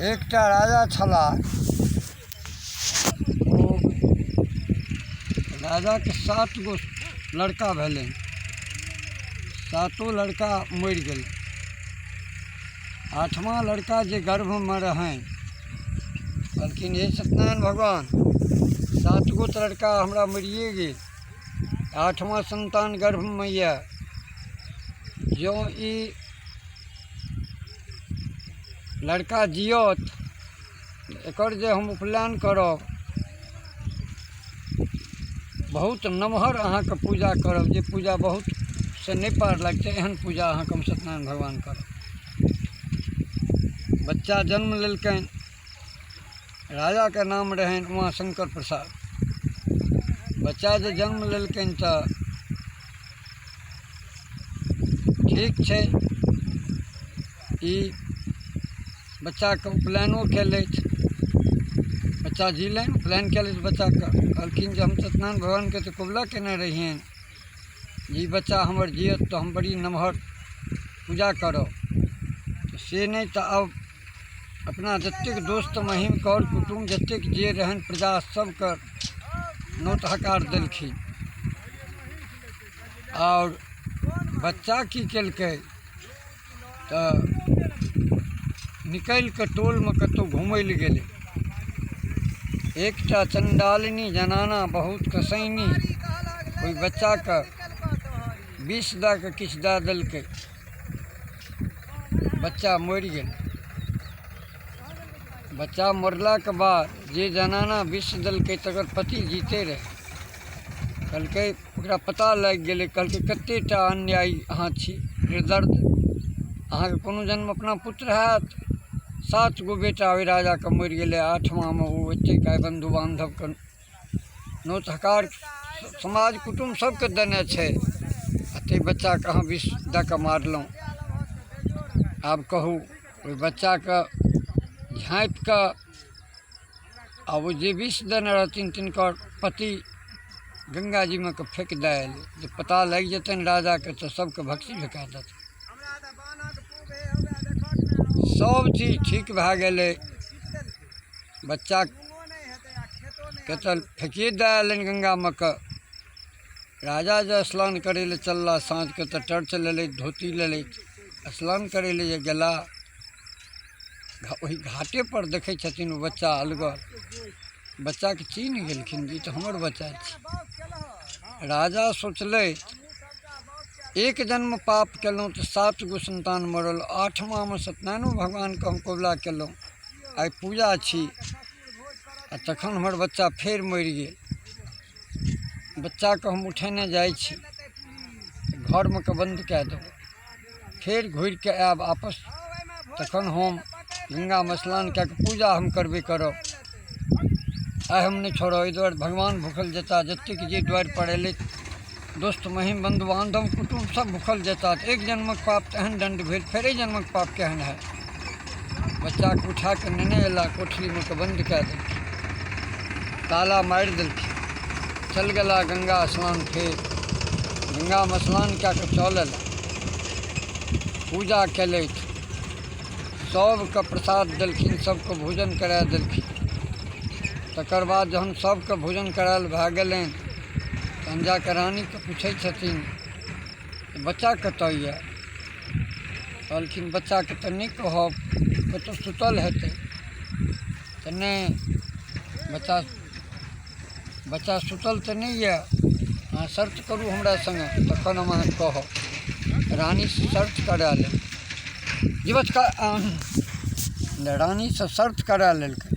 एकटा राजा छलाह। ओ राजाके सात गो लड़का भेलनि। सातो लड़का मरि गेलै। आठवाँ लड़का जे गर्भमे रहनि, कहलखिन हे सत्यनारायण भगवान, सात गो तऽ लड़का हमरा मरिए गेल, आठवाँ सन्तान गर्भमे यए, जँ ई लड़का जियत, एकर जे हम उपनयन करब, बहुत नमहर अहाँके पूजा करब, जे पूजा बहुत से नहि पार लगतै, एहन पूजा अहाँके हम सत्यनारायण भगवान करब। बच्चा जन्म लेलकनि। राजाके नाम रहनि उमाशंकर प्रसाद। बच्चा जे जन्म लेलकनि तऽ ठीक छै, ई बच्चाके उपनयनो कयलथि। बच्चा जीलनि, उपनयन कयलथि बच्चाके। कहलखिन जे हम सत्यनारायण भगवानके तऽ कबुला कयने रहियनि जे ई बच्चा हमर जियत तऽ हम बड़ी नमहर पूजा करब, से नहि तऽ आब अपना जतेक दोस्त महीम कर कुटुम्ब जतेक जे रहनि प्रजा सबके नोत हकार देलखिन। आओर बच्चा की केलकै तऽ निकलि कऽ टोलमे कतहु घुमय लए गेलै। एकटा चण्डालिनी जनाना बहुत कसैनी ओहि बच्चाके विष दए कऽ किछु दए देलकै, बच्चा मरि गेल। बच्चा मरलाके बाद जे जनाना विष देलकै तकर पति जीते रहै। कहलकै, ओकरा पता लागि गेलै, कहलकै कतेक टा अन्यायी अहाँ छी, निर्दर्द, अहाँके कोनो जन्म अपना पुत्र हैत? सात गो बेटा ओहि राजाके मरि गेलै, आठमामे ओ एतेक आइ बन्धु बान्धवके नोत हकार समाज कुटुम्ब सबके देने छै, आ ताहि बच्चाके अहाँ विष दऽ कऽ मारलहुँ। आब कहू, ओहि बच्चाके झाँपि कऽ आ ओ जे विष देने रहथिन तिनकर पति गङ्गाजीमे कऽ फेक दए अयलै जे पता लागि जेतनि राजाके तऽ सबके भक्षी फेका देतनि। सब चीज ठीक भए गेलै। बच्चाके तऽ फेकिए दए अयलनि गङ्गामे कऽ। राजा जे स्नान करै लए चलला साँझके तऽ टर्च लेलथि, धोती लेलथि, स्नान करै लए जे गेला, ओहि घाटेपर देखै छथिन ओ बच्चा अलगल। बच्चाके चिन्ह गेलखिन जे ई तऽ हमर बच्चा छी। राजा सोचलथि, एक जन्म पाप केलहुँ तऽ सात गो सन्तान मरल, आठमामे सत्यनारायणो भगवानके हम कबुला केलहुँ, आइ पूजा छी, आ तखन हमर बच्चा फेर मरि गेल। बच्चाके हम उठेने जाइ छी, घरमे कऽ बन्द कए देबै, फेर घुरि कऽ आयब आपस, तखन हम गङ्गामे स्नान कए कऽ पूजा हम करबे करब। आइ हम नहि छोड़ब। एहि दुआरे भगवान भूखल जेताह, जतेक जे दुआरिपर अयलथि दोस्त महीम बन्धु बान्धव कुटुम्ब सब भूखल जेताह। तऽ एक जन्मक पाप तऽ एहन दण्ड भेल, फेर एहि जन्मक पाप केहन हैत? बच्चाके उठा कऽ नेने अयलाह, कोठलीमे कऽ बन्द कए देलखिन, ताला मारि देलखिन, चल गेला गङ्गा स्नान। फेर गङ्गामे स्नान कए कऽ चल अयला, पूजा केलथि, सबके प्रसाद देलखिन, सबके भोजन करा देलखिन। तकर बाद जहन सबके भोजन करायल भए गेलनि, तहन जा कऽ रानीके पुछै छथिन, बच्चा कतऽ यऽ? कहलखिन, बच्चाके तऽ नहि कहब, कतहु सुतल हेतै। तऽ नहि, बच्चा बच्चा सुतल तऽ नहि यऽ, अहाँ शर्त करू हमरा सङ्गे, तखन हम अहाँके कहब। रानीसँ शर्त करा लेल जीवछ का, रानीसँ शर्त करा लेलकै।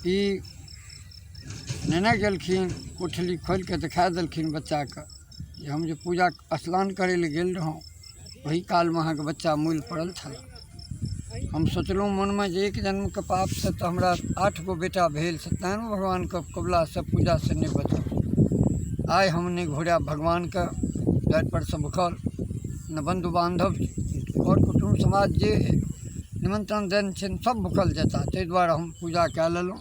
ई नेने गेलखिन, कोठली खोलि कऽ देखा देलखिन बच्चाके जे हम जे पूजा स्नान करै लए गेल रहौँ, ओहि कालमे अहाँके बच्चा मुइल पड़ल छलए। हम सोचलहुँ मनमे जे एक जन्मके पापसँ तऽ हमरा आठ गो बेटा भेल, सत्यनारायण भगवानके कबुलासँ पूजासँ नहि बचल। आइ हम नहि घुरायब भगवानके द्वारिपर सँ भूखल, ने बन्धु बान्धव कर कुटुम्ब समाज जे निमन्त्रण देने छियनि सब भूखल जेताह, ताहि दुआरे हम पूजा कए लेलहुँ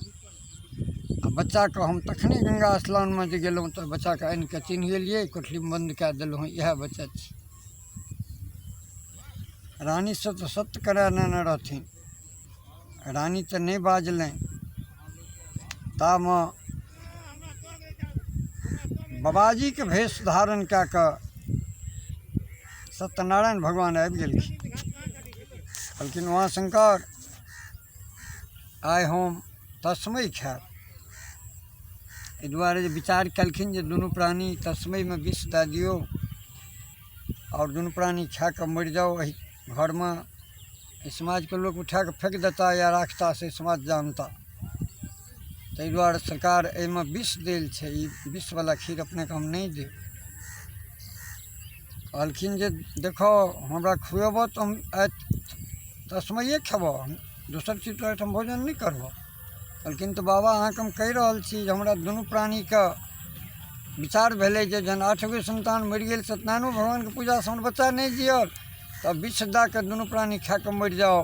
आ बच्चाके हम तखने गङ्गा स्नानमे जे गेलहुँ तऽ बच्चाके आनि कऽ चिन्ह गेलियै, कोठलीमे बन्द कए देलहुँ, इएह बच्चा छी। रानीसँ तऽ सत्य करा नेने रहथिन। रानी तऽ नहि बाजलनि। तामे बाबाजीके भेष धारण कए कऽ सत्यनारायण भगवान आबि गेलखिन। कहलखिन उमाशंकर, आइ हम तस्मै खायब। एहि दुआरे जे विचार केलखिन जे दुनू प्राणी तस्मैमे विष दए दियौ आओर दुनू प्राणी खाए कऽ मरि जाउ। एहि घरमे एहि समाजके लोक उठा कऽ फेक देता या राखता से समाज जानता। ताहि दुआरे सरकार एहिमे विष देल छै, ई विषवला खीर अपनेके हम नहि देब। कहलखिन जे देखो हमरा खुएबऽ तऽ हम आइ तस्मैए खेबऽ, हम दोसर चीज तोरा एहिठाम भोजन नहि करबऽ। कहलखिन तऽ बाबा अहाँके हम कहि रहल छी जे हमरा दुनू प्राणीके विचार भेलै जे जहन 8 गो सन्तान मरि गेल, सत्यनारायणो भगवानके पूजासँ हमर बच्चा नहि जियल, तऽ विष दए कऽ दुनू प्राणी खाए कऽ मरि जाउ,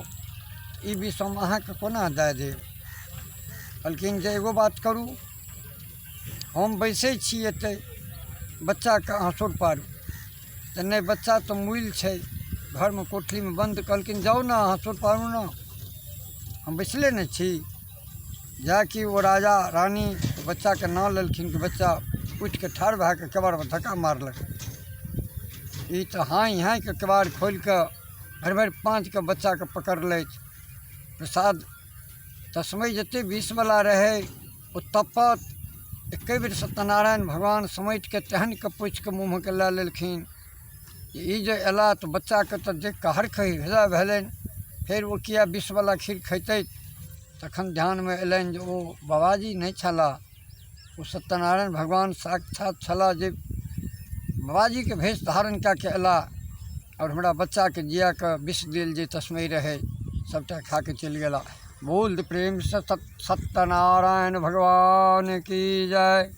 ई विष हम अहाँके कोना दए देब। कहलखिन जे एगो बात करू, हम बैसै छी एतहि, बच्चाके अहाँ सोर पारू। तऽ नहि, बच्चा तऽ मुइल छै, घरमे कोठलीमे बन्द। कहलखिन जाउ ने, अहाँ सोर पारू ने, हम बैसले ने छी। जाकि ओ राजा रानी बच्चाके नाम लेलखिन कि बच्चा उठिके ठाढ़ भए कऽ केबाड़पर धक्का मारलक। ई तऽ हाँइ हाँइके केबाड़ खोलि कऽ भरि भरि पाँजके बच्चाके पकड़लथि। प्रसाद तस्मै जतेक विषवला रहै ओ तपत एके बेर सत्यनारायण भगवान समेटिके तेहन कऽ पोछिके मुँहमे कऽ लए लेलखिन। ई जे अयला तऽ बच्चाके तऽ देखि कऽ हरख हृदय भेलनि। फेर ओ किए विषवला खीर खैतथि? तखन ध्यानमे अयलनि जे ओ बाबाजी नहि छलाह, ओ सत्यनारायण भगवान साक्षात छलाह जे बाबाजीके भेष धारण कए कऽ अयलाह आओर हमरा बच्चाके जिया कऽ विष देल जे तस्मै रहै सभटा खा कऽ चलि गेला। बोल प्रेमसँ सत्यनारायण भगवान की जय।